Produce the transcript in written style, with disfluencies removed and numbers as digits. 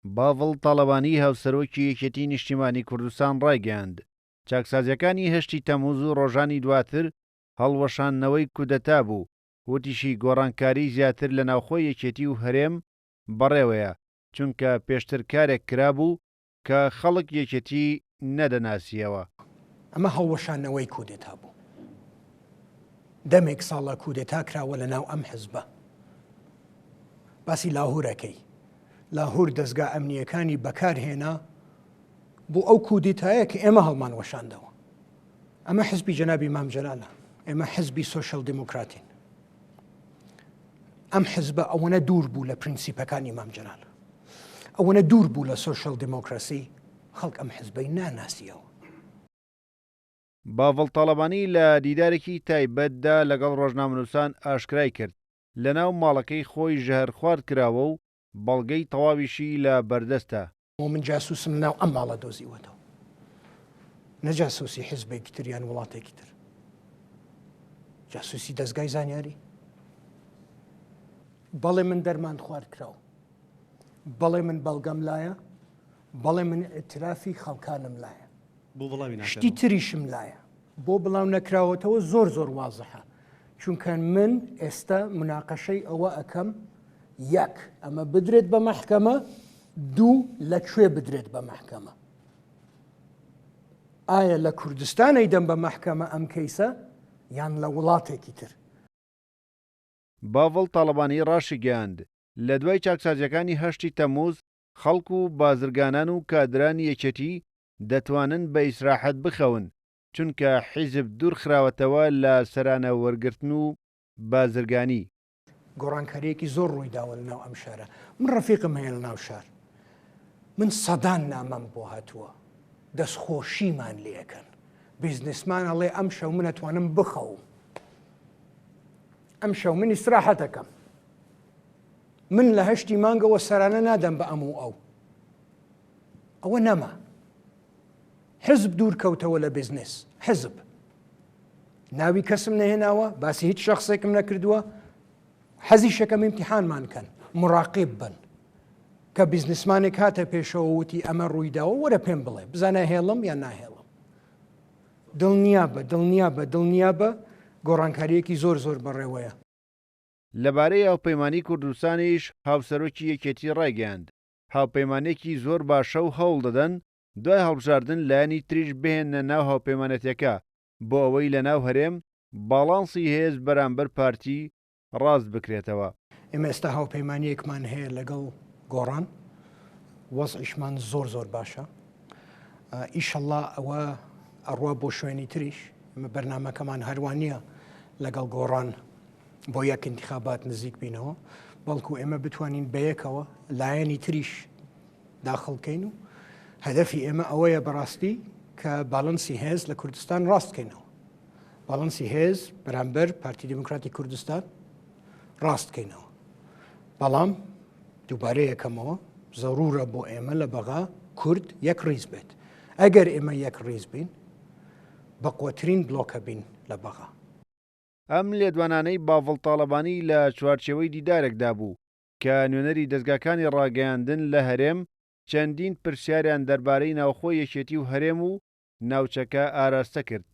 باڤڵ تاڵەبانی هاوسەرۆکی یەکێتی نیشتیمانی کوردستان ڕایگەیاند، چاکسازیەکانی هەشتی تەموز و ڕۆژانی دواتر هەڵوەشاندنەوەی کودەتا بوو، وتیشی گۆڕانکاری زیاتر لە ناوخۆی یەکێتی و هەرێم بەڕێوەیە، چونکە پێشتر کارێک کرابوو کە خەڵک یەکێتی نەدەناسیەوە. ئەمە هەڵوەشاندنەوەی کودەتا بوو. دەمێک ساڵە کودەتا کراوە لە ناو ئەم حزبە. باسی لاهور ئەکەی. لاهور دەزگا ئەمنییەکانی بەکار هێنا بۆ ئەو کودیتایە کە ئێمە هەڵمان وەشاندەوە. ئەمە حزبی جەنابی مام جەلالە. ئێمە حزبی سۆشیال دیموکراتین. ئەم حزبە ئەوەنە دوور بوو لە پرینسیپەکانی مام جەلال. ئەوەنە دوور بوو لە سۆشیال دیموکراسی، خەڵک ئەم حزبەی ناناسیەوە. باڤڵ تاڵەبانی لە دیدارێکی تایبەتدا لەگەڵ ڕۆژنامەنووسان ئاشکرای کرد، لەناو ماڵەکەی خۆی ژەهرخوارد کراوە و بەڵگەی تەواویشی لە بەردەستە. من جاسوسم لەناو ئەم ماڵە دۆزیوەتەوە، نە جاسوسی حزبێکی تر یان وڵاتێکی تر، جاسوسی دەزگای زانیاری. بەڵێ من دەرمان خوارد کراوم، بەڵێ من بەڵگەم لایە، بەڵێ من ئیعترافی خەڵکانم لایە. بۆ بڵاوی ناکەنەوە؟ شتی تریشم لایە بۆ بڵاو نەکراوەتەوە زۆر زۆر وازحە چونکە من ئێستا مناقەشەی ئەوە ئەکەم یەک ئەمە بدرێت بە مەحکەمە دوو لە کوێ بدرێت بە مەحکەمە ئایا لە کوردستانی دەم بە مەحکەمە ئەم کەیسە یان لە وڵاتێکی تر. باڤڵ تاڵەبانی ڕاشیگەیاند، لە دوای چاکسازییەکانی هەشتی تەمموز خەڵک و بازرگانان و کادرانی یەکێتی دەتوانن بە ئیسراحەت بخەون، چونکە حیزب دوورخراوەتەوە لە سەرانە وەرگرتن و بازرگانی. گۆڕانکارییەکی زۆر ڕوویداوە لەناو ئەم شارە. من ڕەفیقم هەیە لەناو شار. من سەدان نامەم بۆ هاتووە. دەستخۆشیمان لێ ئەکەن. بیزنسمان ئەڵێ ئەمشەو من ئەتوانم بخەوم. ئەمشەو من ئیسراحەت ئەکەم. من لە هەشتی مانگەوە سەرانە نادەم بە ئەم و ئەو. ئەوە نەما. حزب دوور کەوتەوە لە بزنس. حزب. ناوی کەسم نەهێناوە، باسی هیچ شخصێکم نەکردووە. حەزیشەکەم ئیمتیحانمان کەن، مراقیب بن. کە بزنسمانێک هاتە پێشەوە وتی ئەمە ڕوویداوە وەرە پێم بڵێ بزانە هێڵم یان ناهێڵم. دڵنیابە، دڵنیابە، دڵنیابە گۆڕانکارییەکی زۆر زۆر بەڕێوەیە. لەبارەی هاوپەیمانیی کوردستانیش هاوسەرۆکی یەکێتی ڕایگەیاند، هاوپەیمانییەکی زۆر باشە و هەوڵدەدەن دوای هەڵبژاردن لایەنی تریش بهێننە ناو هاوپەیمانێتیەکە بۆ ئەوەی لەناو هەرێم باڵانسی هێز بەرامبەر پارتی ڕاست بکرێتەوە. ئێمە ئێستا هاوپەیمانییەکمان هەیە لەگەڵ گۆڕان، وەزعیشمان زۆر زۆر باشە، ئیشەڵا ئەوە ئەڕوا بۆ شوێنی تریش، ئێمە بەرنامەکەمان هەروا نییە لەگەڵ گۆڕان بۆ یەک ئینتخابات نزیک بینەوە، بەڵکو ئێمە بتوانین بەیەکەوە لایەنی تریش داخڵ کەین و هەدەفی ئێمە ئەوەیە بەڕاستی کە باڵنسی هێز لە کوردستان ڕاست کەینەوە. باڵنسی هێز بەرامبەر پارتی دیموکراتی کوردستان ڕاست کەینەوە. بەڵام دووبارە یەکەمەوە زەرورە بۆ ئێمە لە بەغا کورد یەک ڕیز بێت. ئەگەر ئێمە یەک ڕیز بین بەقوەترین بلۆکە بین لە بەغا. ئەم لێدوانانەی باڤڵ تاڵەبانی لە چوارچێوەی دیدارێکدا بوو کە نوێنەری دەزگاکانی ڕاگەیاندن لە هەرێم چەندین پرسیاریان دەربارەی ناوخۆی یەکێتی و هەرێم و ناوچەکە ئاراستە کرد.